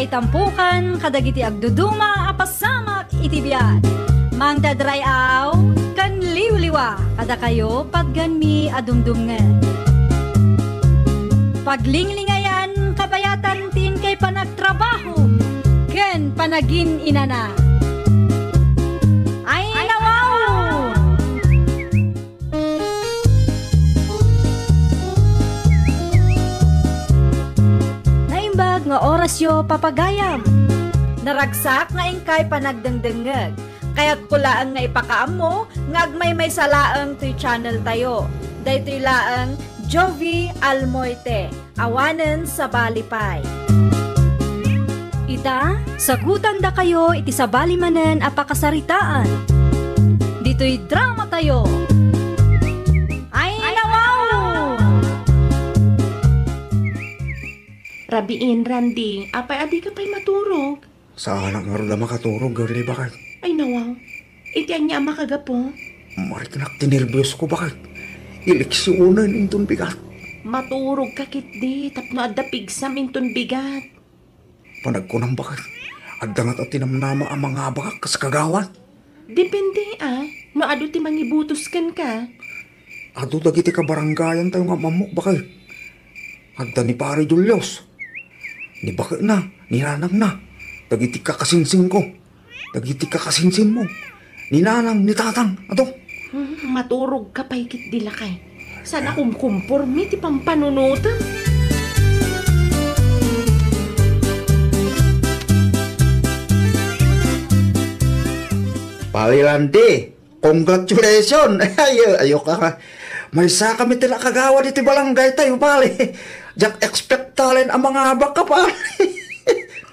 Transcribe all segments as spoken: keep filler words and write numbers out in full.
Tampukan kadagiti agduduma a pasamak iti biag. Mangted ray-aw ken liwliwa kadakayo patganmi a dumdumngeg. Paglinglingayan kabayatan ti inkay panagtrabaho ken panagin-inana. Ay, nawaw! Naimbag nga orasyo, papagayam. Naragsak nga inkay panagdengdengngeg. Kayatko laeng nga ipakaammo nga agmaymaysa laeng toy channel tayo. Daytoy laeng Jovie Almoite. Awanen sabali pay. Ita, sagutandakayo iti sabali manen a pakasaritaan. Ditoy drama tayo. Ay, nawaw! Rabiin, Randy, apay a dika pay maturog? Saanak ngarud a makaturog, girlie, baket. Ay, nawaw. Iti ania a makagapu? Mariknak ti nerbios ko, baket. Eleksionen inton bigat. Maturog ka ketdi tapno adda pigsam inton bigat. Panagkunam, baket. Adda ngata ti namnama a mangabakak kas kagawad. Depende, a. No adu ti mangibutos kenka. Adu dagiti kabarangayantayo nga am-ammok, baket. Adda ni Pare Julius, ni baketna, ni nanangna, dagiti kakasinsinko, dagiti kakasinsinmo, ni nanang, ni tatang, adu. Hmm, maturog ka pay ketdi, lakay. Saan a kumkumpormi ti pampanunotem. Pare Randy, congratulations! Ay, ayok ka. Maysakami ti nakagawad iti barangay tayo, pare. Diak expectalen a mangabak ka, pare.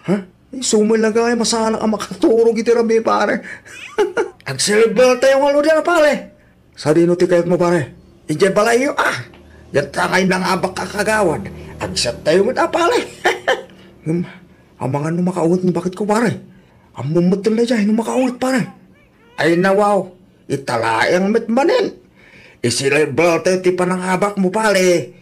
Ha? Isu met la gayam a saanak a makaturog iti rabii, pare. Agselebrar tayo ngaruden, pare. Sadino ti kayatmo, pare? Idiay balayyo, a. Diak ngay nangabak a kagawad. Agset tayo met, a, pare. Hmm, amangan no makaawat ni baketko, pare. Ammom met daydiay no makaawat, pare. Ay, nawaw, ita laeng met manen. Iselebrar tayo ti panangabakmo, pare.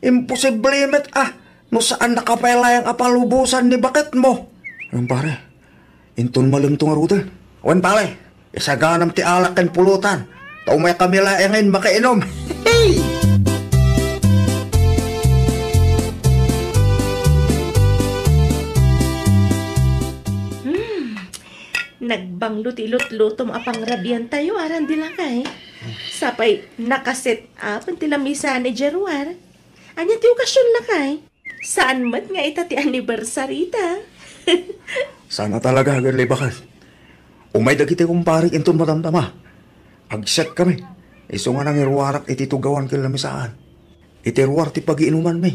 Imposible met, a, no saannaka pay laeng a palubosan ni baketmo. Wen, pare, inton malem to ngaruden. Wen, pare, isaganam ti alak ken pulutan. Ta umaykami laengen makainom. Hey! Hmm. Nagbanglo ti ilutlutom a pangrabiantayo, a, Randy, lakay. Sapay naka-set up ti lamisaan idiay ruar. Ania ti okasion, lakay? Saan met nga ita ti anniversary ta? Saan a talaga, girlie, baket. Umay dagiti kumparik inton madamdama. Agsetkami. Isu nga nangiruarak iti tugawan ken lamisaan. Iti ruar ti pagiinumanmi,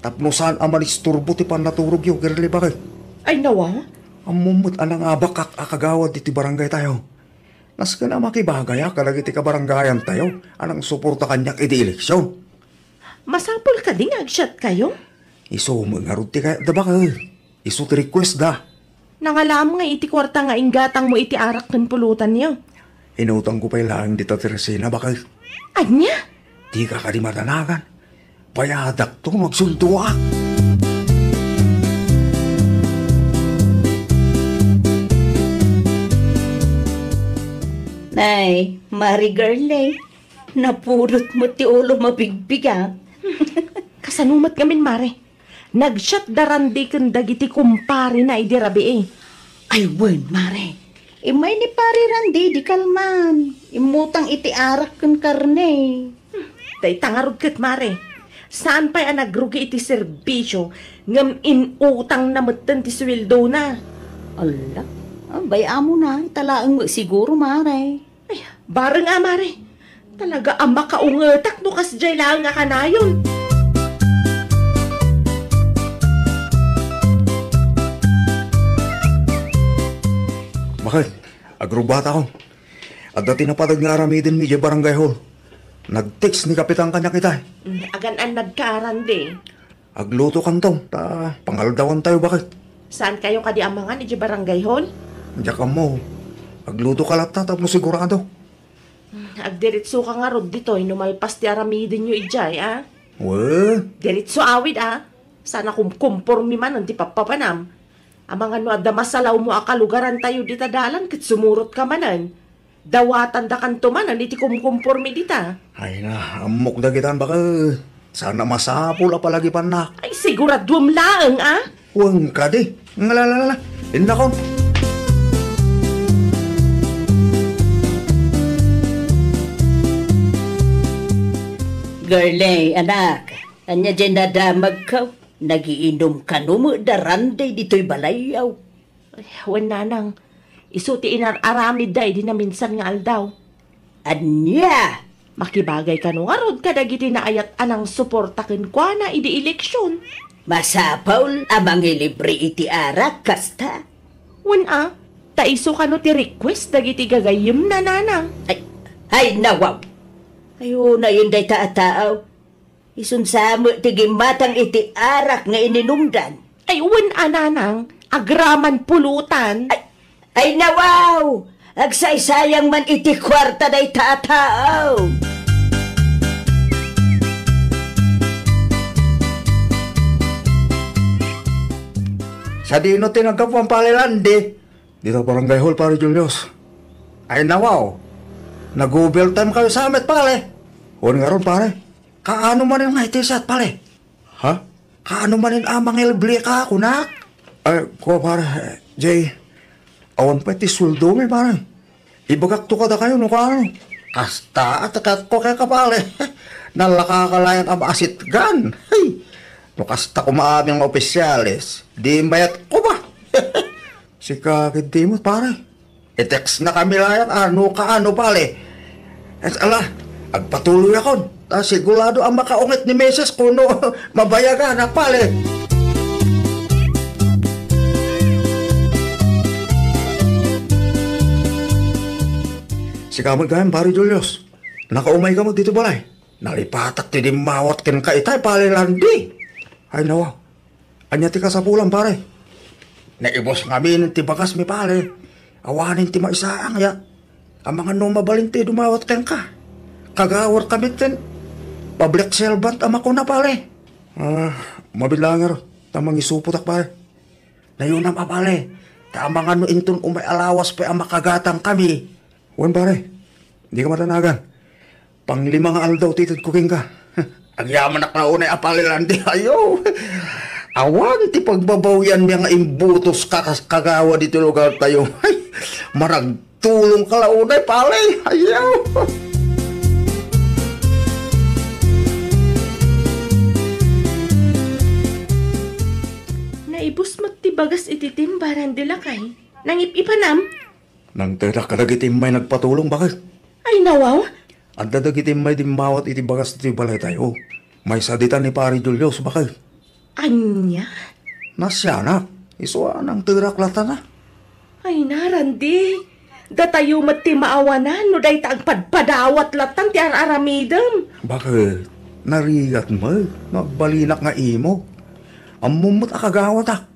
tapno saan a manisturbo ti pannaturogyo, girlie, baket. Ay, nawa? Ammom met a nangabakak a kagawad iti barangay tayo. Nasken a makibagayak kadagiti kabarangayan tayo a nangsuporta kaniak iti eleksion. Masapul kadi nga agsiatkayo? Isu met ngarud ti kayatda, baket. Isu ti request da. Nangalam nga iti kuarta nga inggatangmo iti arak ken pulutanyo. Inutangko pay laeng dita ti resina, baket. Ania? Dika kadi madanagan. Bayadakto no agsundoak. Nay, Mari Girlie, napudot met ti ulom a bigbigak. Kasano met ngamin, Mare? Nagsiat da Randy ken dagiti kumparena idi rabii. Ay, wen, Mare. Immay ni Pare Randy idi kalman. Immutang iti arak ken karne. Hmm, dayta ngarud ket, Mare. Saan pay a nagrugi iti serbisio, ngem inutangna metten ti suweldona. Alla, ah, bay-amona, ita laeng met siguro, Mare. Ay, bareng a, Mare. Talaga a makaungetak no kasdiay laeng a kanayon. Baket, agrubata ko. Adda ti napadag nga aramidenmi idiay barangay hall. Nag-text ni Kapitan kaniak itay. Mm, agan-annadka, Randy. Aglutokanto, ta pangaldawantayo, baket. Saankayo kadi a mangan idiay barangay hall? Diak ammo. Aglutoka latta tapno sigurado. Agdiritsoka ngarud ditoy no malpas ti aramidenyo idiay, a? Wen? Diritso awid, a? Saan a kumkumpormi manen ti pappapanam. Amangan no adda masalawmo a kalugarantayo dita dalan ket sumurotka manen. Dawatandakanto manen iti kumkumpormi dita. Ay na, ammok dagitan, baket. Saan a masapul a palagipannak. Ay, siguraduem laeng, a? Wen kadi. Ngalalala. Indakon. Girlie, anak, ania diay nadamagko? Nagiinum kano met da Randy ditoy balayyo? Ay, wen, nanang, isu ti inar-aramidda idi naminsan nga aldaw. Ania? Makibagay kano ngarud kadagiti naayat a nangsuporta kenkuana idi eleksion. Masapul a mangilibre iti arak kasta. Wen a, ta isu kano ti request dagiti gagayyemna, nanang. Ay, ay, nawaw. Ay, unayen dayta a tao. Isun sa met ti gimmatang iti arak nga ininumdan. Ay, wen a, nanang, agraman pulutan. Ay, ay, nawaw! Agsaysayang man iti kuarta dayta a tao. Sadino ti naggapuan, Pare Randy? Dita barangay hall, Pare Julius. Ay, nawaw. Nag-overtime kayo sa met, pare. Wen ngarud, pare. Kaano manen nga iti siat, pare? Ha? Kaano manen a mangilibreka, kunak? Ay, kua, pare, Jay, awan pay ti sueldomi, pare. Ibagakto kadakayo no kaano. Kasta a tekatko kenka, pare. Nalaka ka laeng a maasitgan. Hey! No kasta koma amin nga opisyales, di imbayatko ba? Sika ketdi met, pare. I-text na kami laeng a no kaano, pare. Et ala, agpatuloyakon. Ta sigurado a makaunget ni Misis ko no mabayaganak, pare. Sika met gayam, Pare Julius. Nakaumayka met ditoy balay. Nalipatak ti dimmawat kenka itay, Pare Randy. Ay, nawa. Ania ti kasapulan, pare? Naibus ngamin ti bagasmi, pare. Awanen ti maisaang, ya. Amangan no mabalin ti dumawat kenka. Kagawad kami ken public servant a makuna, pare. Ah, mabilanger ta mangisupotak, pare. Nayunam a, pare, ta amangan no inton umay a lawas pay a makagatang kami. Wen, pare, dika madanagan. Panglima nga aldaw ti itedko kenka. Agyamanak la unay a, Pare Randy, ayo. Awan ti pagbabawianmi nga imbutoska kas kagawad iti lugartayo. Ay, maragtulongka la unay, pare. Ayo. Naibus met ti bagas iti timba, Randy, lakay. Nangip-ipanam? Nangtedak kadagiti immay nagpatulong, baket. Ay, nawaw? Adda dagiti immay dimmawat iti bagas ti balaytayo. Maysa ditan ni Pare Julius, baket. Ania? Nasianak. Isu a nangtedak lattan a. Ay, na, Randy. Datayo met ti maawanan no dayta agpadpadawat lattan ti ar-aramidem. Baket, narigat met no agbalinak nga imo. Ammom met a kagawatak.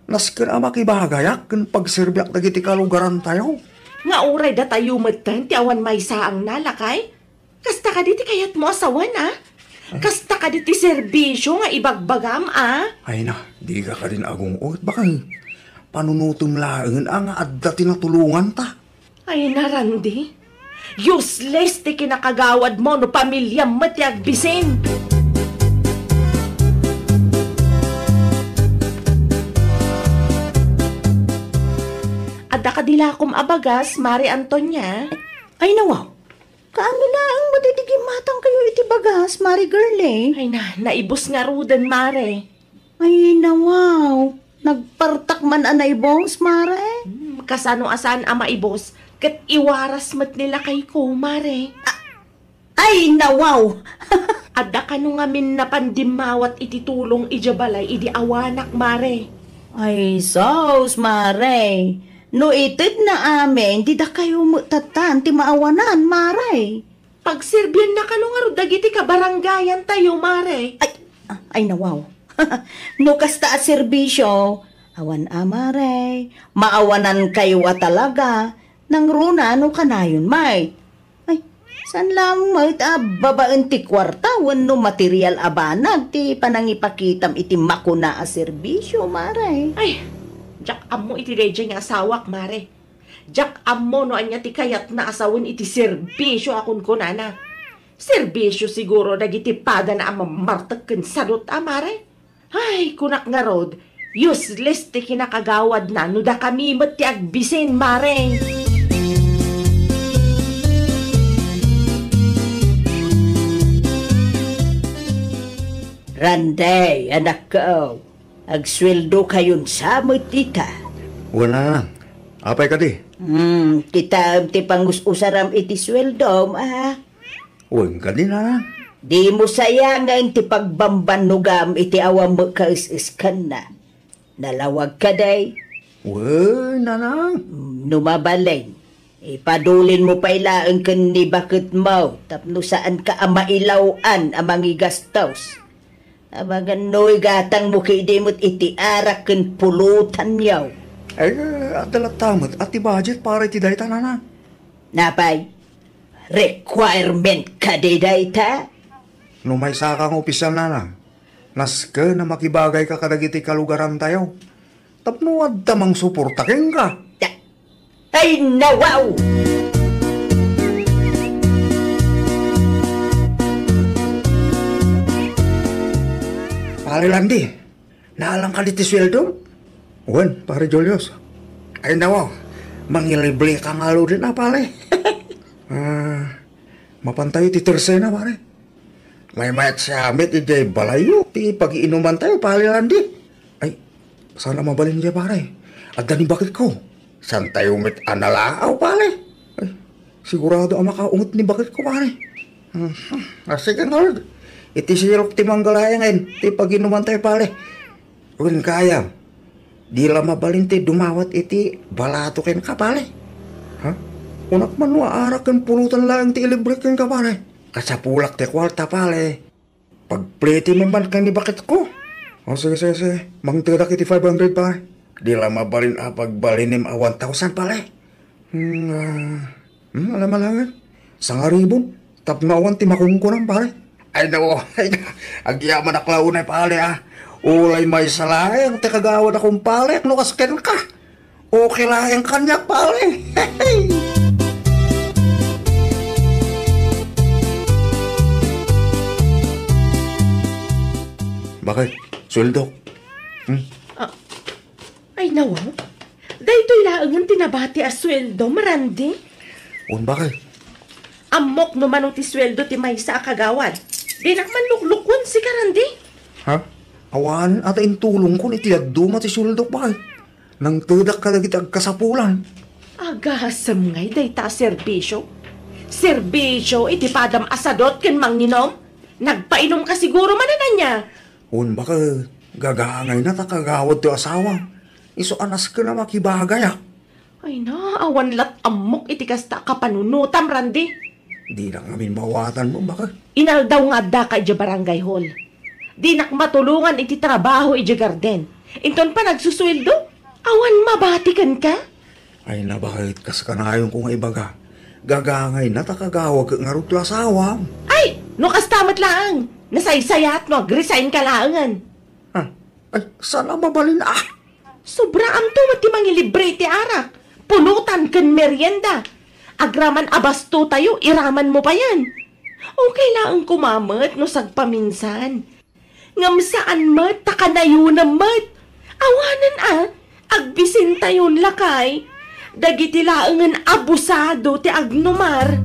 Nasken a makibagayak ken pagserbiak dagiti kalugarantayo. Nga uray datayo metten ti awan maysaangna, lakay? Kasta kadi ti kayatmo a sawen, a? Kasta kadi ti serbisio nga ibagbagam, a? Ay na, dika kadin agung-ot, baket. Panunotem laengen a nga adda ti natulonganta. Ay na, Randy. Useless ti kinakagawadmo no pamiliam met ti agbisin. Adda kadi lakom a bagas, Mare Antonia? Ay, nawaw. Kaano laeng met iti gimmatangkayo iti bagas, Mare Girlie? Ay na, naibus ngaruden, Mare. Ay, nawaw. Nagpartak man a naibus, Mare? Hmm, kasano a saan a maibus, ket iwaras met ni lakayko, Mare. A-, ay, nawaw! Adda kano ngamin napan dimmawat iti tulong idiay balay idi awanak, Mare? Ay, sus, Mare. No itedna amin, didakayo met tattan ti maawanan, Mare. Pagserbianna kano ngarud dagiti kabarangayantayo, Mare? Ay, ay, nawaw. No kasta a serbisio, awan a, Mare. Maawanankayo a talaga. Nangruna no kanayon, Mare. Ay, saan laeng met a babaen ti kuarta wenno material a banag ti panangipakitam iti makuna a serbisio, Mare? Ay, Diak ammo iti daydiay nga asawak, Mare. Diak ammo no ania ti kayatna a sawen iti serbisio a kunkunana. Serbisio siguro dagiti padana a mammartek ken sadot a, Mare. Ay, kunak ngarud, useless ti kinakagawadna no dakami met ti agbisin, Mare. Randay, anakko, agsueldo kayon sa met ita. Wala lang. Apay kadi? Hmm, kitaem ti pangus-usaram iti sueldom, a. Wen kadi, Nanang? Dimo sayangen ti pagbambannogam iti awan met kaes-eskanna. Nalawag kadi? Wen, Nanang. No mabalin, ipadulinmo pay laeng ken ni baketmo tapno saanka a mailaw-an a mangigastos. Amangan no igatangmo ketdi met iti arak ken pulutanyo. Ay, adda latta met a ti budget para iti dayta, Nanang. Napay? Requirement kadi dayta? No maysaka nga opisyal, Nanang, nasken a makibagayka kadagiti kalugarantayo tapno adda mangsuporta kenka. Ay, nawaw! Pare Landy, naalang kadi ti sueldom? Wen, Pare Julius. Ay, nawaw, mangilibre ka ngaruden a, pare. Ah, mapantayo ti tersena, pare. Maymayat siya met idiay balayyo ti pagiinumantayo, Pare Landy. Ay, saan a mabalin diay, pare. Adda ni baketko. Saantayo met a nalaaw, pare. Ay, sigurado a makaunget ni baketko, pare. Mhm. Ah, sige ngarud. Iti sirok ti mangga laengen ti pagiinumantayo, pare. Wen gayam, di la mabalin ti dumawat iti balato kenka, pare. Ha? Kunak man no arak ken pulutan laeng ti ilibrek kenka, pare. Kasapulak ti kuarta, pare. Pagplete man man ken ni baketko. O, sige, sige, sige. Mangtedak iti five hundred, pare. Di la mabalin a pagbalinem a one thousand, pare. Hmm, ah, hmm, alam-alangan. Sangaribon. Tapno awan ti makunkunam, pare. Ay, nako. Agyamanak la unay, pare, a. Ulay maysa laeng ti kagawad a kumpare no kas kenka. Okay laeng kaniak, pare. Bakit? Sueldo? Hmm? Ah, Ay, nawaw. Daytoy laengen ti nabati a sueldom, Randy. Un, bakit? Ammok no mano ti sueldo ti maysa a kagawad. Dinak man luklukon sika, Randy. Ha? Awan, ata intulongkon iti dadduma ti sueldok, bakit? Nangtedak kadagiti agkasapulan. Agasem ngay dayta a serbisio. Serbisio iti padam a sadot ken manginom. Nagpainom ka siguro manen ania? Un, baka gagangayna ta kagawad ti asawa. Isu a nasken a makibagay, a. Ay na, awan lat ammok iti kasta a kapanunotam, Randy. Dinak ngamin mawatanmo, baka. Inaldaw nga addaka idiay barangay hall. Dinak matulongan iti trabaho idiay garden. Inton panagsusueldo, awan mabati kenka? Ay, nabaket kas kanayonko nga ibaga. Gagangayna ta kagawag ket ngarud ti asawam. Ay, no kasta met laeng, nasaysayat no agresign ka laengen. Ha? Ay, saan a mabalin, a? Sobraamto met ti mangilibre ti arak, pulutan ken merienda. Agraman a bastotayo, iramanmo payen. Okay laeng koma met no sagpaminsan. Ngem saan met ta kanayonem met. Awanen a, agbisintayon lakay. Dagiti laengen abusado ti agnumar.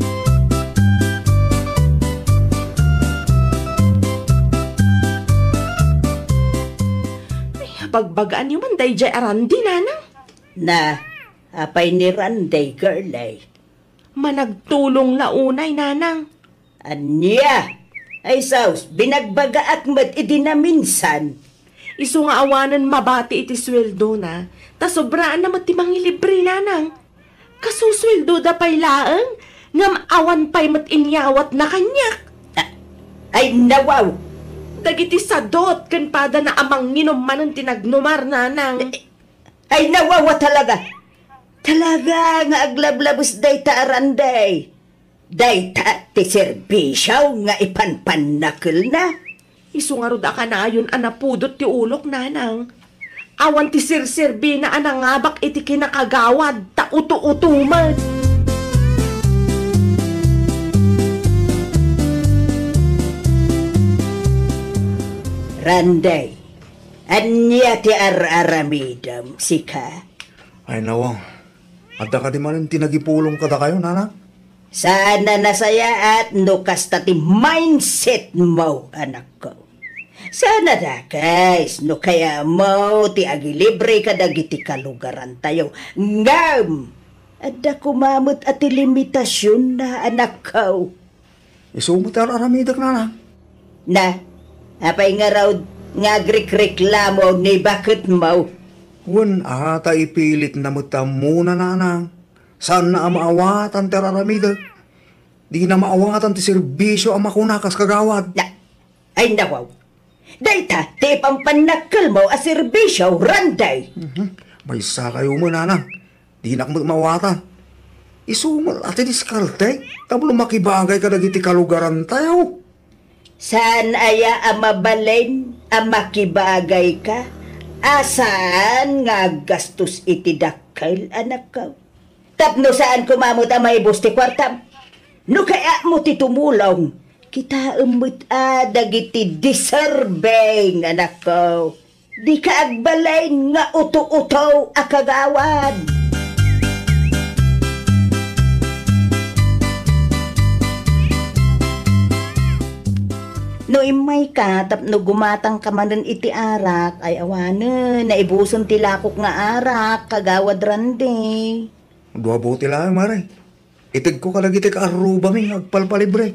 Ay, abagbagaanyo man daydiay a Randy, nanang? Na, apay ni Randy, girlie? Managtulong la unay, nanang. Ania? Ay sus, binagbagaak met idi naminsan. Isu nga awanen mabati iti sueldona, ta sobraanna met ti mangilibre, nanang. Kasusueldoda pay laeng, ngem awan pay met inyawatna kaniak. A-, ay, nawaw! Dagiti sadot ken padana a manginom manen ti nagnumar, nanang. Ay, nawawa talaga! Talaga nga aglablabes dayta a Randy. Dayta ti serbisio nga ipanpannakelna. Isu ngarud a kanayon a napudot ti ulok, nanang. Awan ti serserbina a nangabak iti kinakagawad, ta uto-uto met. Randay, ania ti ar-aramidem, sika? Ay, nawaw. Adda kadi manen ti nagipulong kadakayo, nana? Saan a nasayaat no kasta ti mindset mo, anakko. Saan a dakes no kayatmo ti agilibre kadagiti kalugarantayo. Ngem, adda koma met a ti limitasionna, anakko. Isu met ti ar-aramidek, nana. Na, apay ngarud nga agrikreklamo ni baketmo? Wen a, ta ipilitna met ti ammona, nana. Saanna a maawatan ti ar-aramidek. Dina maawatan ti serbisio a makuna kas kagawad. Na, ay nawaw. Dayta ti ipampannakkelmo a serbisio, Randay. Mhm. Maysa kayo man, nana. Dinak met maawatan. Isu met a ti diskarte tapno makibagay kadagiti kalugarantayo. Saan aya a mabalin a makibagayka a saan nga aggastos iti dakkel, anakko? Tapno saan koma met a maibus ti kuartam? No kayatmo ti tumulong, kitaem met a dagiti deserving, anakko. Dika agbalin nga uto-uto a kagawad. No immayka tapno gumatangka manen iti arak, ay awanen, naibusen ti lakok nga arak, kagawad Randy. Dua bote laeng, mare. Itedko kadagiti kaarrubami nga agpalpalibre.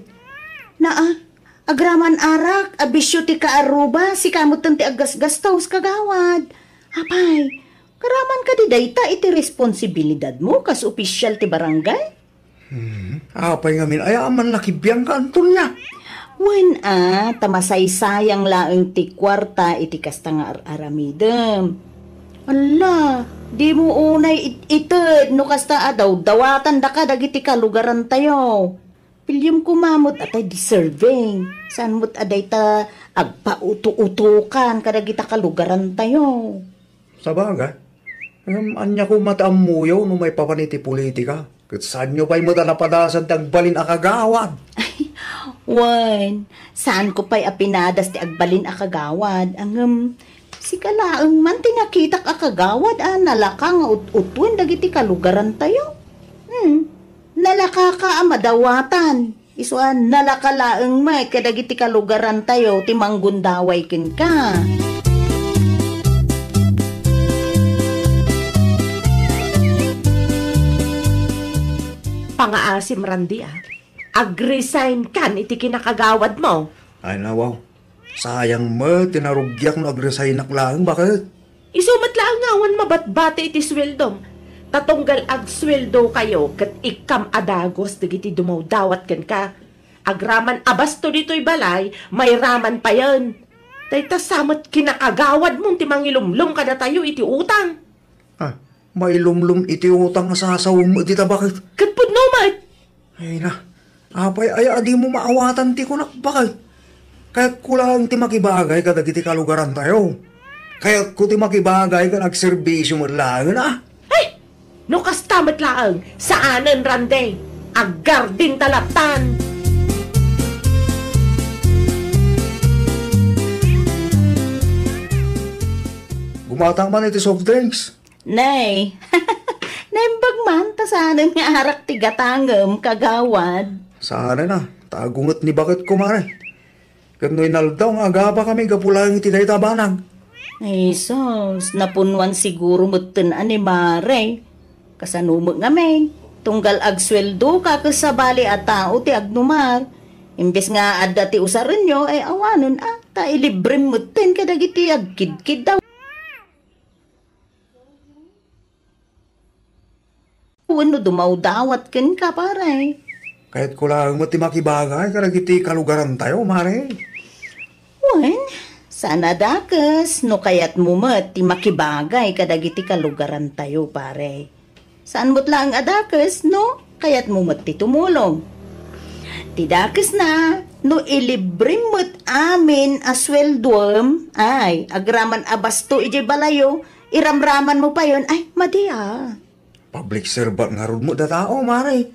Naa, agraman arak a bisio ti kaarruba, sika metten ti aggasgastos, kagawad. Apay, karaman kadi dayta iti responsibilidadmo kas opisial ti barangay? Hmm, apay ngamin, aya a man nakibiangka, Antonia? Wen a, ta masaysayang laeng ti kuarta iti kasta nga ar-aramidem. Alla, dimo unay it-ited no kasta a dawdawatandaka dagiti kalugarantayo. Piliem koma met a tay deserving. Saan met a dayta agpauto-utokan kadagita kalugarantayo. Sabagay. Ngem ania koma ti ammoyo no maipapan iti politika? Ket saanyo pay met a napadasan ti agbalin a kagawad? Ay, wen, saanko pay a pinadas ti agbalin a kagawad. Ngem, sika laeng man ti nakitak a kagawad a nalaka nga ut-utuen dagiti kalugarantayo. Hmm, nalakaka a madawatan. Isu a nalaka laeng met kadagiti kalugarantayo ti manggundaway kenka. Pangaasim, Randy, a. Ag-resign kan iti kinakagawadmo. Ay, nawaw. Sayang met ti narugiak no agresignak laeng, baket? Isu met laeng nga awan mabatbati iti sueldom. Ta tunggal agsueldokayo ket ikkam a dagus dagiti dumawdawat kenka. Agraman a basto ditoy balay, mairaman payen. Dayta sa met kinakagawadmon ti mangilumlom kadatayo iti utang. Ah, mailumlom iti utang a sasawem met dita, baket? Ket pudno met. Ay na, apay aya a dimo maawatan ti kunak, baket? Kayatko laeng ti makibagay kadagiti kalugarantayo. Kayatko ti makibagay ken agserbisio met laeng, a. Ay! No kasta met laeng, saanen, Randy. Aggardinta lattan. Gumatang man iti soft drinks. Nay, naimbag man, ta saanen nga arak ti gatangem, kagawad. Saanen a, ta agunget ni baketko, mare. Ket no inaldaw nga agabakami gapu laeng iti dayta a banag. Ay, sus, napunnuan siguro metten a ni mare. Kasano met ngamin? Tunggal agsueldoka ket sabali a tao ti agnumar. Imbes nga adda ti usarenyo, ay awanen a, ta ilibrem metten kadagiti agkidkiddaw. Wenno dumawdawat kenka, pare? Kayatko laeng met ti makibagay kadagiti kalugarantayo, mare. Wen, saan a dakes no kayatmo met ti makibagay kadagiti kalugarantayo, pare. Saan met laeng a dakes no kayatmo met ti tumulong. Ti dakesna, no ilibrem met amin a sueldoem, ay, agraman a basto idiay balayo, Iramraman mo payen, ay, madi a. Public servant ngarud met a tao, Mare.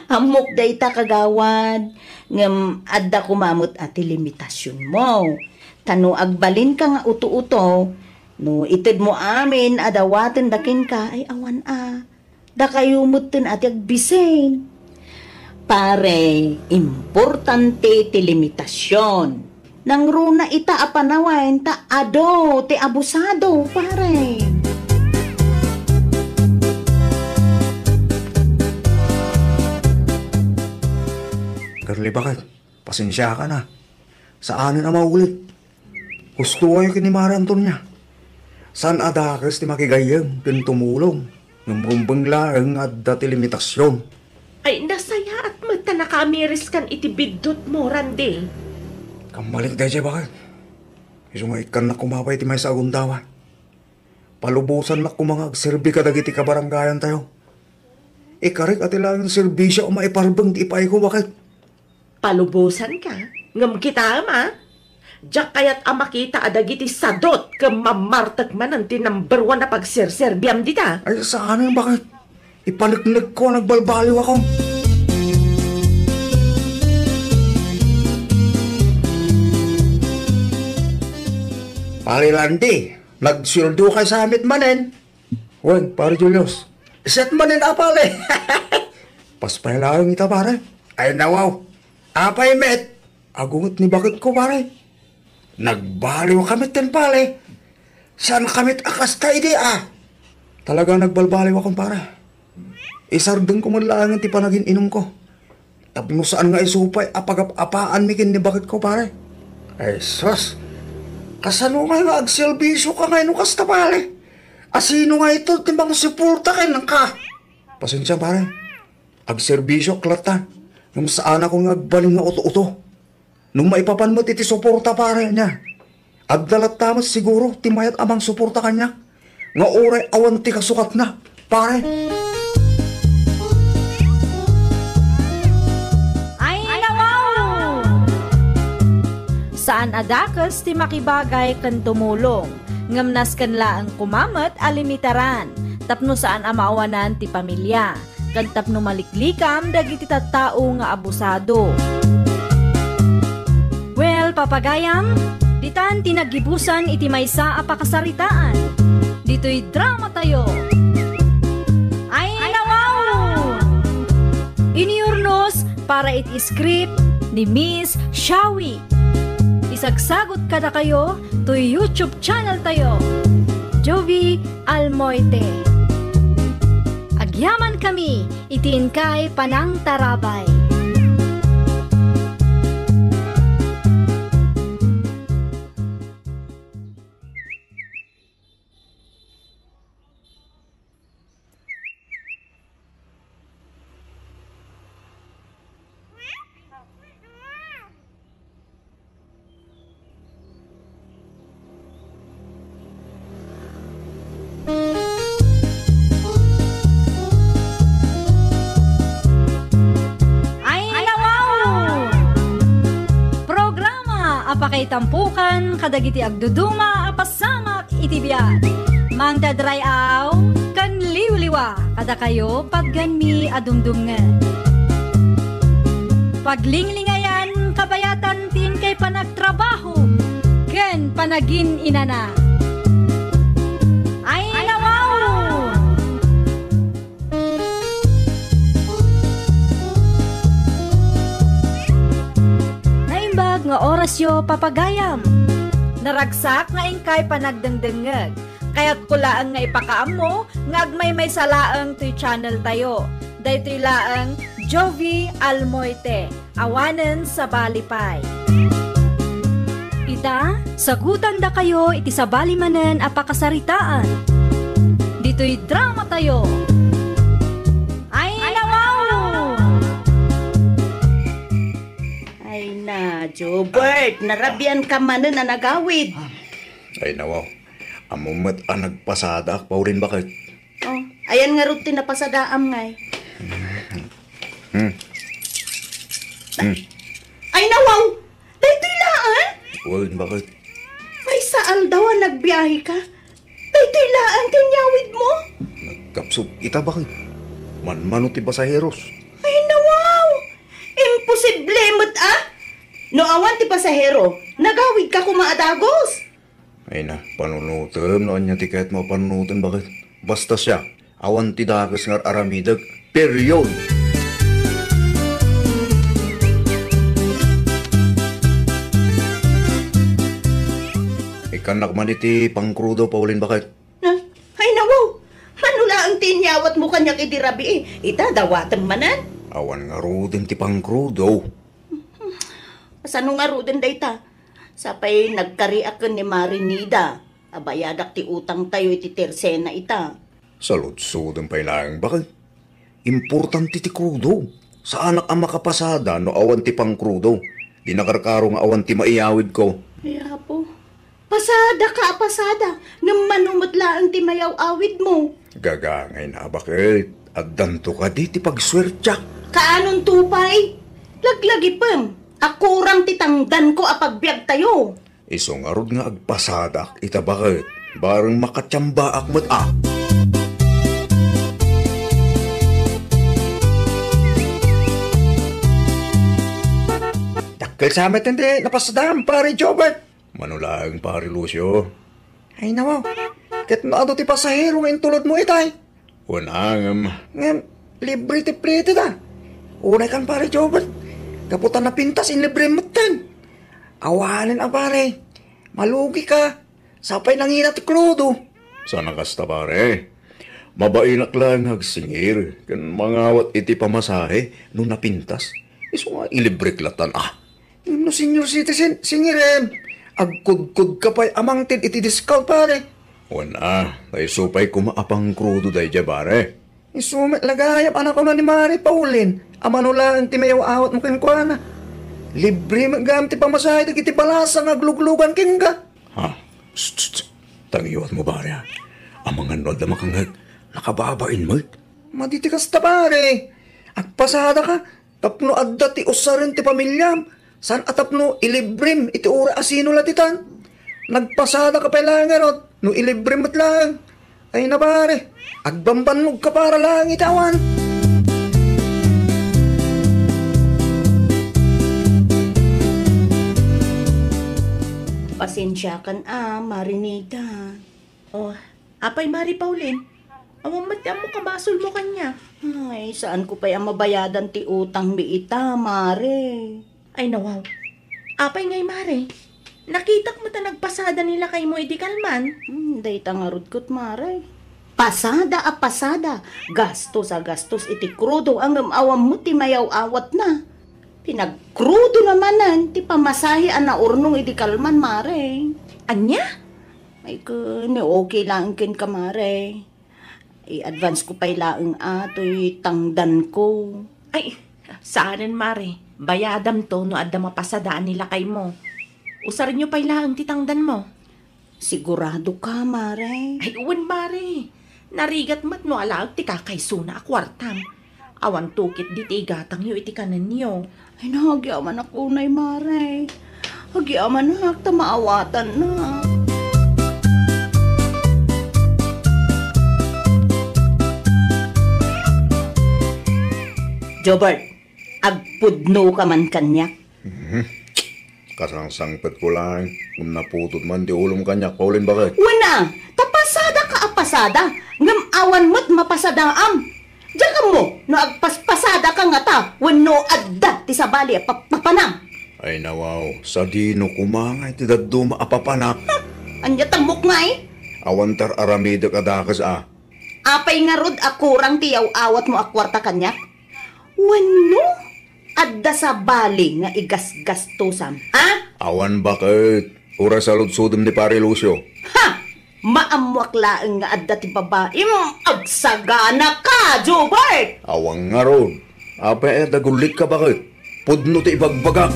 Ammok dayta, kagawad, ngem adda koma met a ti limitasionmo. Ta no agbalinka nga uto-uto, no itedmo amin a dawatenda kenka, ay awan a. Dakayo metten a ti agbisin. Pare, importante ti limitasion. Nangruna ita a panawen ta adu ti abusado, pare. Girlie, baket? Pasensiakan a. Saanen a maulit. Husto kayo ken ni Mare Antonia. Saan a dakes ti makigayyem ken tumulong. Ngem rumbeng laeng nga adda ti limitasion. Ay, nasayaat met ta nakaamiriskan iti biddutmo, Randy. Kammalik daydiay, baket. Isu nga ikkannak koma pay ti maysa a gundaway. Palubosannak koma nga agserbi kadagiti kabarangayantayo. Ikarek a ti laeng serbisio a maiparbeng ti ipaayko, baket. Palubosanka? Ngem kitaem a, diak kayat a makita a dagiti sadut ken mammartek manen ti number one a pagserserbiam dita. Ay, saanen, baket? Ipaleknekko a nagbalbaliwakon. Pare Randy, nagsueldokayo sa met manen? Wen, Pare Julius. Siak manen a, pare. Paspay laeng ita, pare. Ay, nawaw. Apay met? Agunget ni baketko, pare. Nagbaliwka met ken, pare. Saan ka met a kasta idi a? Talaga nagbalbaliwakon, pare. Isardengko met laengen ti panagin-inumko. Tapno saan nga isu pay a pagap-apaanmi ken ni baketko, pare. Ay, sus! Kasano ngay nga agserbisioka ngay no kasta, pare? A sino ngayto ti mangsuporta kenka? Pasensia, pare. Agserbisioak latta, ngem saanakon nga agbalin nga uto-uto. No maipapan met iti suporta, pare, ania, adda latta met siguro ti mayat a mangsuporta kaniak nga uray awan ti kasukatna, pare. Ay, nawaw! Saan a dakes ti makibagay ken tumulong, ngem nasken laeng koma met a limitaran tapno saan a maawanan ti pamilia. Ken tapno maliklikam dagiti tattao nga abusado. Well, papagayam, ditan ti naggibusan iti maysa a pakasaritaan. Ditoy dramatayo. Ay, nawaw! Iniurnos para iti script ni Miss Shawi. Isagsagot kadakayo toy YouTube channel tayo, Jovi Almoite. Agyaman kami iti inkay panangtarabay. Ay, nawaw! Programa a pakaitampukan kadagiti agduduma a pasamak iti biag. Mangdadray-aw ken liwliwa kadakayo patgenmi a dumdumngeg. Paglinglingayan kabayatan ti inkay panagtrabaho ken panagin-inana. Ay, nawaw! Naimbag nga orasyo, papagayam. Naragsak nga inkay panagdengdengngeg. Kayatko laeng nga ipakaammo nga agmaymaysa laeng toy channel tayo. Daytoy laeng Jovi Almoite. Awanen sabali pay. Ita, sagutandakayo iti sabali manen a pakasaritaan. Ditoy dramatayo. Ay, nawaw! Ay na, Jobert, narabian ka manen a nagawid. Ay, nawaw. Ammo met a nagpasadaak, Pauline, baket? Oh, ayan ngarud ti napasadaam ngay. Hmm. Hmm. Ay, nawaw! Daytoy laeng? Wen, baket? Maysa aldaw a nagbiahe ka. Saan ti inyawidmo? Nagkapsut ita, baket. Manmano ti pasaheros. Ay, nawaw! Imposible met, a! No awan ti pasahero, nagawidka koma a dagus. Ay na, panunotem no ania ti kayatmo a panunoten, baket. Basta siak, awan ti dakes nga ar-aramidek. Period! Ikkannak man iti pangkrudo, Pauline, baket. Na, ay, nawaw! Mano laeng ti inyawatmo kaniak idi rabii? Ita, dawatem manen. Awan ngaruden ti pangkrudo. Kasano ngaruden dayta? Sapay nagkariak ken ni Mari Nida a bayadak ti utangtayo iti tersena ita. Saludsodem pay laeng, baket. Importante ti krudo. Saanak a makapasada no awan ti pangkrudo. Di nakarkaro nga awan ti maiyawidko. Ay, Apo. Pasada ka a pasada, ngem mano met laeng ti mayaw-awidmo. Gagangay na a baket. Addanto kadi ti pagsuertiak. Kaanonto pay? Laglagipem a kurang ti tangdanko a pagbiagtayo. Isu ngarud nga agpasadak ita, baket. Bareng makatiambaak met a. Dakkel sa met ti napasadam, Pare Jobert. Mano laeng, Pare Lucio? Ay, nawaw. Ket no adu ti pasahero nga intulodmo itay? Wen, ngem. Ngem, libre ti plete da. Unay kan, Pare Jobert. Gapu ta napintas, inlibre metten. Awanen a, pare. Malugi ka. Sapay nangina ti krudo. Sana kasta, pare. Mabainak laeng nga agsingir ken mangawat iti pamasahe no napintas. Isu nga ilibrek latan a. Ngem no senior citizen, singirem. Agkudkod ka pay a mangted iti discount, pare. Wen a, ta isu pay koma a pangkrudo daydiay, pare. Isu met la gayam a nakunana ni Mari Pauline a mano laeng ti mayaw-awatmo kenkuana. Libre met gayam ti pamasahe dagiti balasa nga agluglugan kenka. Ha? Psst, psst, psst. Tangiwatmo, pare, a. Amangan no adda makangngeg, nakababain met. Madi ti kasta, pare. Agpasada ka, tapno adda ti usaren ti pamiliam, saan a tapno ilibrem iti uray a sino la ditan. Nagpasada ka pay laeng ngarud, no ilibrem met laeng. Ay na, pare, agbambannog ka para laeng iti awan. Pasensiakan a, Mari Nida. Oh, apay, Mari Pauline? Awan met ti ammok a basolmo kaniak. Ay, saanko pay a mabayadan ti utangmi ita, Mare. Ay, nawaw. Apay ngay, Mare? Nakitak met a nagpasada ni lakaymo idi kalman. Hmm, dayta ngarud ket, Mare. Pasada a pasada, gastos a gastos iti krudo, ngem awan met ti mayaw-awatna. Pinagkrudona manen ti pamasahe a naurnong idi kalman, Mare. Ania? Ay, ken, okay laeng kenka, Mare. I-advance ko pay laeng a toy tangdanko. Ay, saanen, Mare. Bayadamto no adda mapasadaan ni lakaymo. Usarenyo pay laeng ti tangdanmo. Sigurado ka, Mare? Ay, wen, Mare. Narigat met no alaek ti kakaysona a kuartam. Awan tukit di ti igatangyo iti kanenyo. Ay, nagyamanak unay, Mare. Agyamanak ta maawatannak. Jobert, agpudno ka man kaniak. Mhm. Kasangsangpetko laeng, ngem naputod man ti ulom kaniak, Pauline, baket. Wen a, ta pasada ka a pasada, ngem awan met mapasadaam. Diak ammo no agpaspasada ka ngata wenno adda ti sabali a pappapana. Ay, nawaw, sadino koma ngay ti dadduma a papana. Ha? Ania tammok ngay? Awan ti ar-aramidek a dakes a. Apay ngarud a kurang ti yaw-awatmo a kuarta kaniak? Wenno adda sabali nga igasgastusam, ha? Awan baket. Uray saludsodem ni Pare Lucio. Ha! Maammoak laeng nga adda ti babaim. Agsagana ka, Jobert! Awan ngarud. Apay a dagullit ka baket? Pudno ti ibagbagak.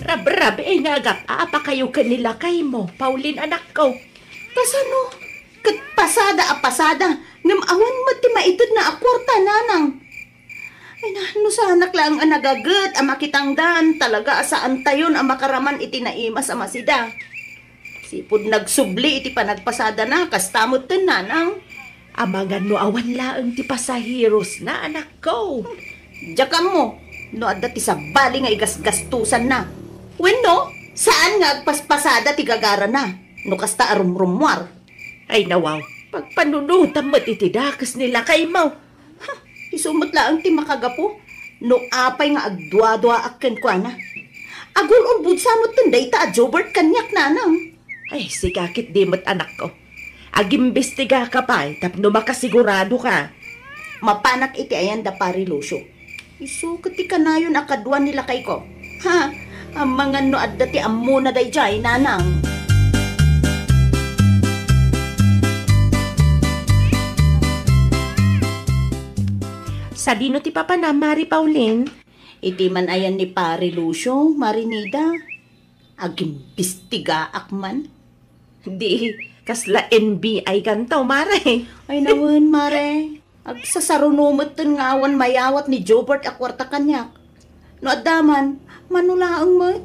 Rabrabii nga agap-apakayo ken ni lakaymo, Pauline, anakko. Kasano? Ket pasada a pasada, ngem awan met ti maitedna a kuarta, nanang. Ay na, no saanak laeng a nagaget a makitangdan, talaga a saantayon a makaraman iti naimas a masida. Sipud nagsubli iti panagpasadana, kasta metten, nanang. Amangan no awan laeng ti pasaherosna, anakko. Diak ammo no adda ti sabali nga igasgastosanna. Wenno, saan nga agpaspasada ti gagarana no kasta a rumrummuar. Ay, nawaw, pagpanunotam met iti dakes ni lakaymo. Ha, isu met laeng ti makagapu no apay nga agduaduaak kenkuana. Agul-ulbodsa metten dayta a Jobert kaniak, nanang. Ay, sika ketdi met, anakko. Agimbistigaka pay tapno makasiguradoka. Mapanak iti ayan da Pari Lucio. Isu ket ti kanayon a kadua ni lakayko. Ha, amangan no adda ti ammona daydiay, nanang. Sadino ti papanam, Mari Pauline? Iti man ayan ni Pari Lucio, Mari Nida. Agimbestigaak man. Di, kasla N B I kanto, Mare. Ay, nawen, Mare. Agsasaruno metten nga awan mayawat ni Jobert a kuarta kaniak. No adda man, mano laeng met.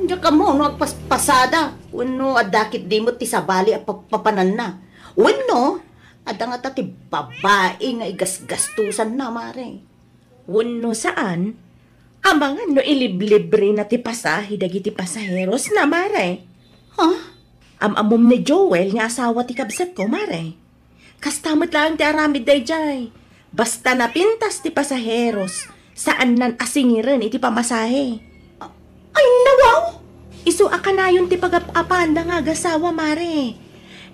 Diak ammo no agpaspasada wenno adda ketdi met ti sabali a pagpapananna. Wenno, adda ngata ti babai nga igasgastosanna, Mare. Wenno saan, amangan no iliblibrena ti pasahe dagiti pasaherosna, Mare. Ha? Am-ammom ni Joel nga asawa ti kabsatko, Mare. Kasta met laeng ti aramid daydiay. Basta napintas ti pasaheros, saannan a singiren iti pamasahe. Ay, nawaw! Isu a kanayon ti pagap-apaanda nga agasawa, Mare.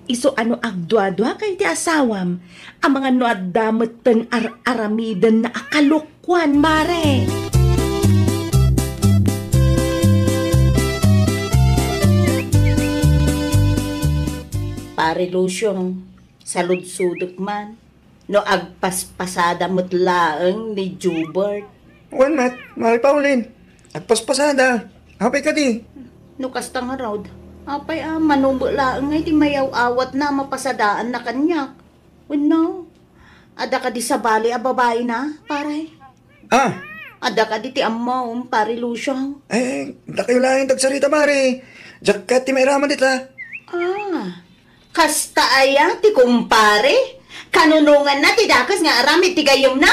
Isu a no agduaduaka iti asawam, amangan no adda metten ar-aramidenna a kalokuan, Mare. Pare Lucio, saludsodek man no agpaspasada met laeng ni Jubert. Wen met, Mari Pauline. Agpaspasada. Apay kadi? No kasta ngarud, apay a mano met laeng nga iti mayaw-awatna a mapasadaanna kaniak? Wenno, adda kadi sabali a babaina, pare? Ah. Adda kadi ti ammom, Pare Lucio? Eh, dakayo laeng ti agsarita, Mari. Diak kayat ti mairaman dita. Ah. Kasta aya ti kumpare? Kanunonganna ti dakes nga aramid ti gayyemna?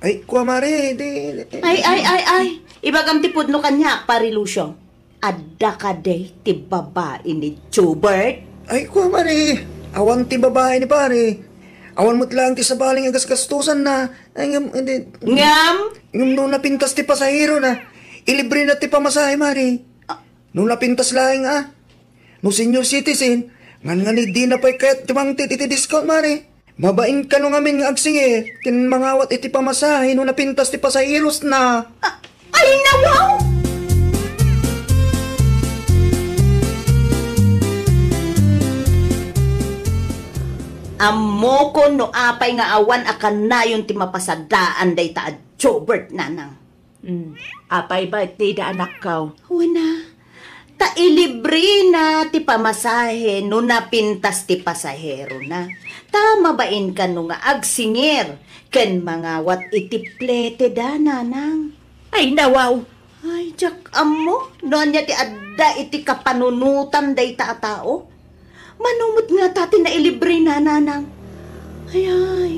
Ay, kua, Mari, di, di. Ay, ay, ay, ay. Ibagam ti pudno kaniak, Pare Lucio. Adda kadi ti babai ni Jubert? Ay, kua, Mari. Awan ti babai ni Pare. Awan met laeng ti sabali nga gasgastosanna. Ay, ngem, hindi. Ngem? Ngem no napintas ti pasaherona, ilibrena ti pamasahe, Mari. Ah. No napintas laeng, a. No senior citizen, ngan, ngan dina pay kayat ti mangted iti discount, Mari. Mabain kano ngamin nga agsingir ken mangawat iti pamasahe no napintas ti pasaherosna. A-, ay, nawaw! Ammokon no apay nga awan a kanayon ti mapasadaan dayta a Jobert, nanang. Mm. Apay met dayta, anakko? Wen a, ta ilibrena ti pamasahe no napintas ti pasaherona. Ta mabain kano nga agsingir ken mangawat iti plete da, nanang. Ay, nawaw! Ay, diak ammo no ania ti adda iti kapanunotan dayta a tao. Mano met ngata ti nailibrena, nanang? Ay, ay,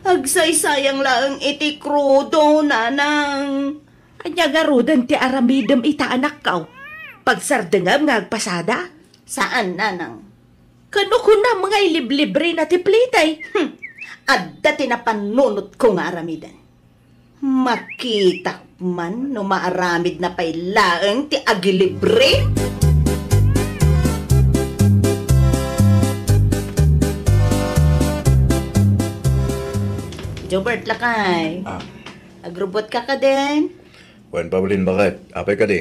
agsaysayang laeng iti krudo, nanang. Ania ngaruden ti aramidem ita, anakko? Pagsardengem nga agpasada? Saan, nanang. Kano kunam nga iliblibrena ti plete? Hmm. Adda ti napanunotko nga aramiden. Makitak man no maaramidna pay laeng ti agilibre. Jobert, lakay. Ah. Agrubot ka kadin? Wen, Pauline, baket? Apay kadi?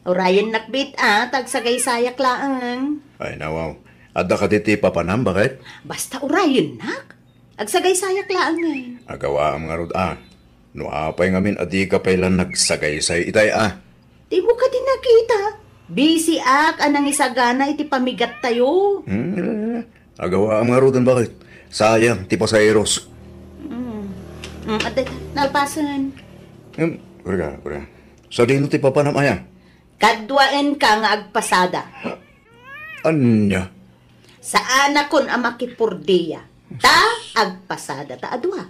Urayennak met, a, ta agsagaysayak laeng. Ay, nawaw. Adda kadi ti papanam, baket? Basta urayennak. Agsagaysayak laeng, eh. Agawaam ngarud, a. No apay ngamin a dika pay la nagsagaysay itay, a. Dimo kadi nakita? Busy-ak a nangisagana iti pamigattayo. Hmm, agawaam ngaruden, baket? Sayang ti pasaheros. Mm. Mm, adda, nalpasen. Em, kurka, kurka. Sadino ti papanam aya? Kaduaenka nga agpasada. Ania? Saanakon a makipurdia. Ta agpasada ta a dua.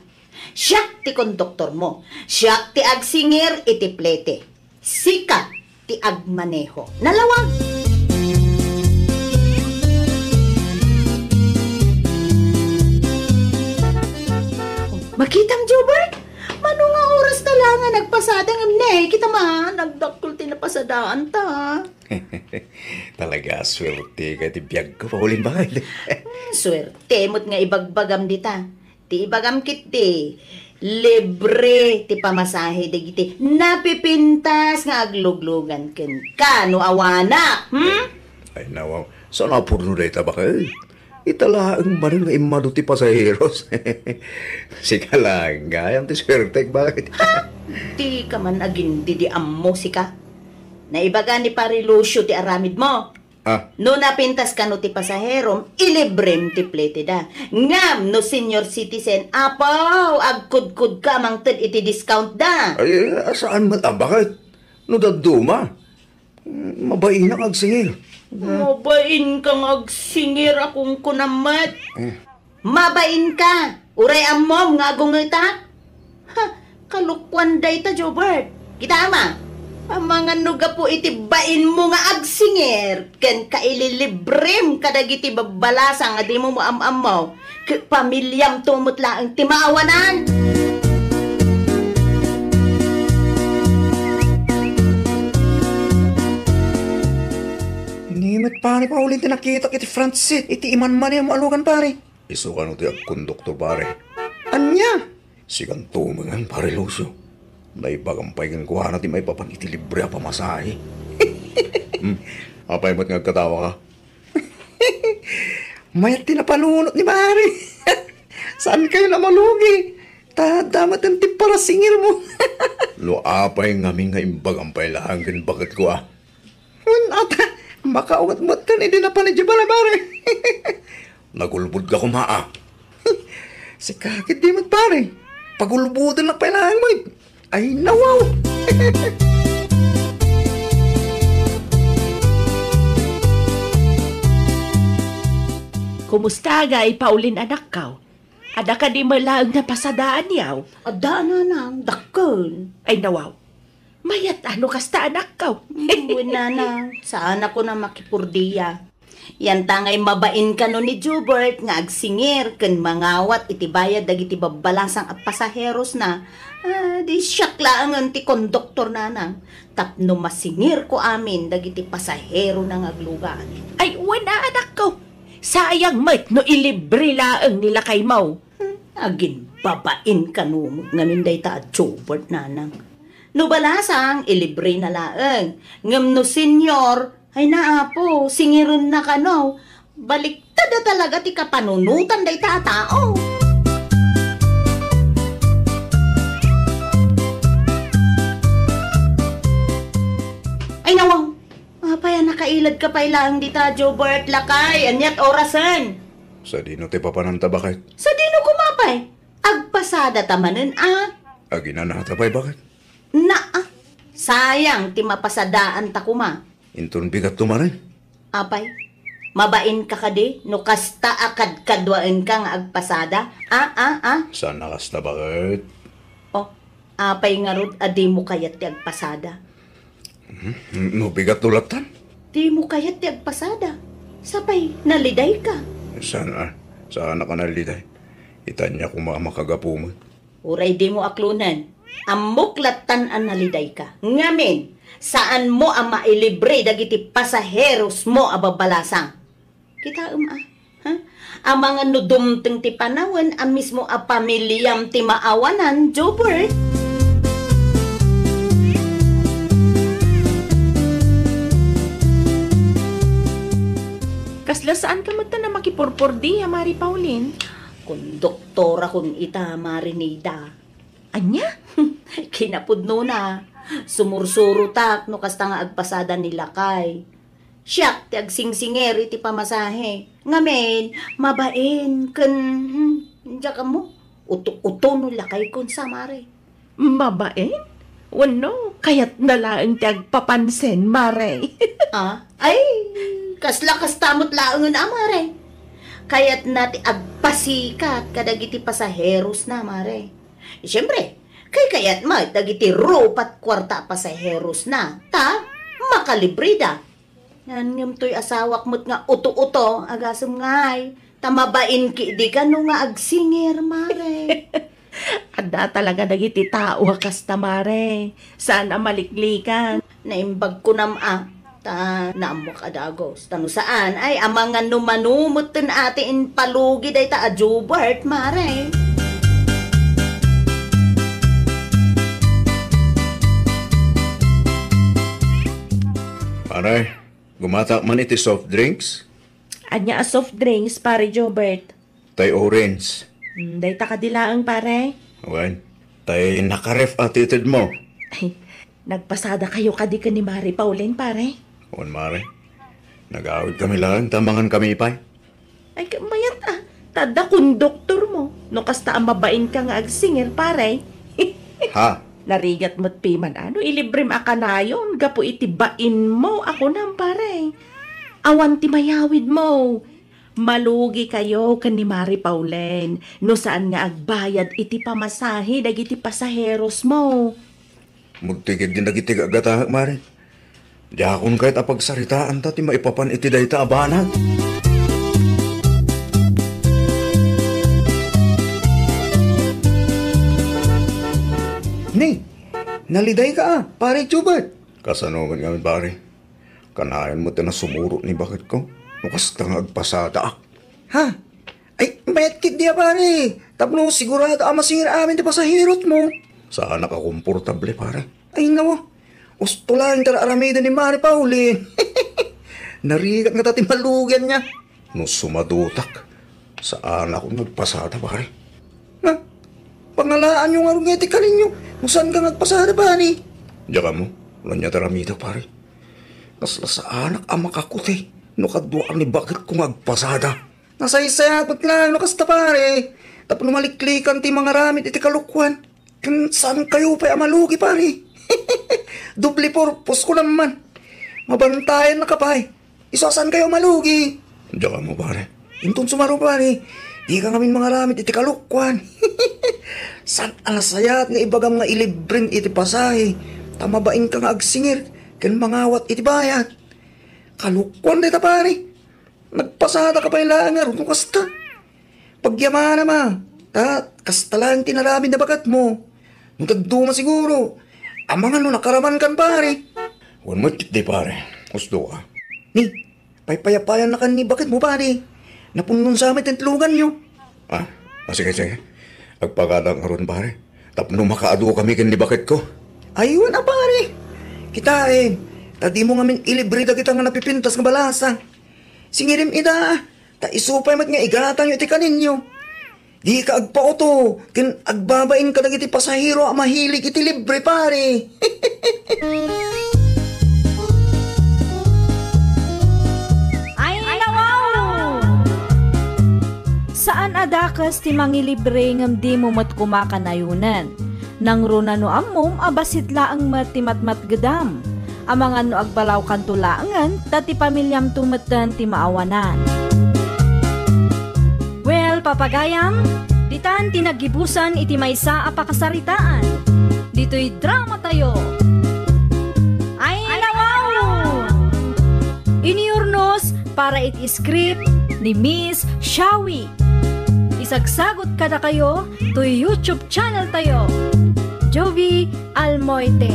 Siak ti konduktormo. Siak ti agsingir iti plete. Sika ti agmaneho. Nalawag! Makitam, Jobert? Mano nga oras ta la nga nagpasada ngem ne, kita man, nagdakkel ti napasadaanta. Talaga, suerteka iti biagko, Pauline, bakit? Hmm, suerte met nga ibagbagam dita. Ti ibagam ketdi, libre ti pamasahe dagiti napipintas nga agluglugan kenka no awanak, hmm? Ay, nawaw. Saan a pudno dayta, bakit? Ita laeng manen nga immadu ti pasaheros. Sika laeng gayam ti suertek, bakit? Ha? Dika man agin-, di, di ammo, sika. Naibaga ni Pare Lucio ti aramidmo. Ah. No napintas kano ti pasaherom, ilibrem ti pleteda. Ngem no senior citizen, apaw, agkudkodka a mangted iti discount da. Ay, saan met a, bakit? No dadduma, mabainak agsingir. Mabainka nga agsingir a kunkunam met. Eh. Mabainka! Uray ammom nga agungetak? Ha, kalokuan dayta, Jobert. Kitaem a, amangan no gapu iti bainmo nga agsingir ken kaililibrem kadagiti babbalasang a dimo maam-ammo, ket pamiliamto met laeng ti maawanan. Ni met, pare, Pauline, ti nakitak iti front seat iti imanmanem a lugan, pare. Isu kano ti agkonduktor, pare? Ania? Sikanto met, pare Lucio. Naibagam pay kenkuana ti maipapan iti libre a pamasahe. Hmm. Apay met nga agkatawaka? Mayat ti napanunot ni pare. Saan kayo na malugi? Ta adda met ti parasingirmo. No apay ngamin nga imbagam pay laeng ken baketko a. Wen, ata, makaunget met ken idi napan idiay balay, pare. Nagulbodka koma, a. Sika ketdi met, pare. Pagulbodennak pay laeng met. Ay, nawaw! Kumusta, agay, Pauline, anakko? Adda kadi met laeng napasadaan, yaw? Adda, nanang, dakkel. Ay, nawaw. Mayat a no kasta, anakko. Mm, wen, nanang, saanakon a makipurdia. Yantangay mabain kano ni Jobert nga agsingir ken mangawat iti bayad dagiti babbalasang a pasaherosna. Ah, di siak laengen ti konduktor, nanang, tapno masingirko amin dagiti pasaherona nga aglugan. Ay, wen a, anakko. Sayang met no ilibre laeng ni lakaymo. Hmm, agin babain kano met ngamin dayta a Jobert, nanang. No balasang, ilibrena laeng. Ngem no senior, ay na, apo, singirenna kano. Baliktad a talaga ti kapanunotan dayta a tao. Ay, nawaw. Apay a nakailadka pay laeng dita, Jobert, lakay? Aniat orasen? Sadino ti papananta, bakit? Sadino koma pay? Agpasadata manen a? Aginanata pay, bakit? Naa, sayang ti mapasadaanta koma. Inton bigatto manen? Apay, mabainka kadi no kasta a kadkaduaenka nga agpasada? A, a, a? Saan a kasta, bakit? O, apay ngarud a dimo kayat ti agpasada? Hmm? No bigatto lattan? Dimo kayat ti agpasada. Sapay, nalidayka. Saan a? Saanak a naliday. Itanya koma a makagapu met. Uray dimo aklonen, ammok lattan a nalidayka. Ngamin, saanmo a mailibre dagiti pasaherosmo a babbalasang. Kitaem a, ha? Amangan no dumteng ti panawen a mismo a pamiliam ti maawanan, Jobert. Kasla saanka met a makipurpurdi, a Mari Pauline? Konduktorakon ita, Mari Nida. Ania? Kinapudnona, sumursurotak no kasta nga agpasada ni lakay. Siak ti agsingsingir iti pamasahe. Ngamin, mabain ken, hmm, diak ammo, uto-uto no lakay kon sa, Mari. Mabain? Wenno, kayatna laeng ti agpapansin, Mare. Ah? Ay, kasla kasta met laengen a, Mare. Kayatna ti agpasikat kadagiti pasaherosna, Mare. Siempre, kaykayat met dagiti rupat kuarta a pasaherosna, ta makalibreda. Ngem toy asawak met nga uto-uto, agasem ngay, ta mabain ketdi kano nga agsingir, Mare. Adda talaga dagiti tao a kasta, Mare. Saan a maliklikan. Naimbag kunam a, ta naammok a dagus. Ta no saan, ay, amangan no mano metten a ti impalugi dayta a Jobert, Mare. Mare, gumatak man iti soft drinks? Ania a soft drinks, Pare Jobert? Tay orange. Hmm, dayta kadi laeng, pare? Wen, tay nakaref a titedmo. Ay, nagpasadakayo kadi ken ni Mare Pauline, pare? Wen, Mare. Nagawidkami laeng ta mangankami pay. Ay, ket mayat a. Ta adda konduktormo. No kasta a mabainka nga agsingir, pare. Ha? Narigat met piman a no ilibrem a kanayon gapu iti bainmo a kunam, pare. Awan ti mayawidmo. Malugikayo ken ni Mare Pauline no saan nga agbayad iti pamasahe dagiti pasaherosmo. Mudtigid din dagiti gagataek, Mare. Diakon kayat a pagsaritaanta ti maipapan iti dayta a banag. Ni, nalidayka a, Pare Jobert. Kasano met ngamin, pare? Kanayon met a nasumurot ni baketko no kasta nga agpasadaak. Ha? Ay, mayat ketdi a, pare. Tapno sigurado a masingir amin ti pasaherotmo. Saanak a komportable, pare. Ay, nawa. Usto laeng ti ar-aramiden ni Mare Pauline. Narigat ngata ti malugian niya. No sumadutak, saanak nga agpasada, pare. Na, pangalaanyo ngarud nga iti kaninyo. No saan ka nga agpasada, pare? Diak ammo, no ania ti aramidek, pare. Kasla saanak a makakuti no kaduak ni baketko nga agpasada. Nasaysayat met laeng no kasta, pare. Tapno maliklikan ti mangaramid iti kalokuan. Ken saankayo pay a malugi, pare. Doble purpose ko naman. Mabantayan na ka pay. Isu a saankayo a malugi. Diak ammo, pare. Inton sumaro, pare. Dika ngamin mangaramid iti kalokuan. Saan a nasayaat nga ibagam nga ilibrem iti pasahe. Ta mabainka nga agsingir ken mangawat iti bayad. Kalokuan dayta, pare. Nagpasadaka pay laeng ngarud no kasta. Pagyamanam a, ta kasta laeng ti inaramid ni baketmo. No dadduma siguro, amangan no nakaramankan, pare. Wen met ketdi, pare. Usto a. Ni, paypayapayannakan ni baketmo, pare. Napunnon sa met ti itloganyo. Ah, ah, sige, sige. Agpagadak ngarud, pare. Tapno makaadukami ken ni baketko. Ay, wen a, pare. Kitaem, ta dimo ngamin ilibre dagita nga napipintas nga balasang. Singirim ida, ta isu pay met nga igatangyo iti kaninyo. Dika agpauto ken agbabain kadagiti pasahero a mahilig iti libre, pare. Ay, nawaw! Saan a dakes ti mangilibre ngem dimo met koma kanayonen. Nangruna no ammom a bassit laeng met ti matmatgedam. Amangan no agbalawkanto laengen ta ti pamiliamto metten ti maawanan. Well, papagayam, ditan ti naggibusan iti maysa a pakasaritaan. Ditoy dramatayo. Ay, nawaw! Inurnos para iti script ni Miss Shawi. Isagsagot kadakayo toy YouTube channel tayo, Jovi Almoite.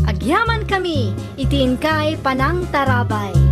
Agyamankami iti inkay panangtarabay.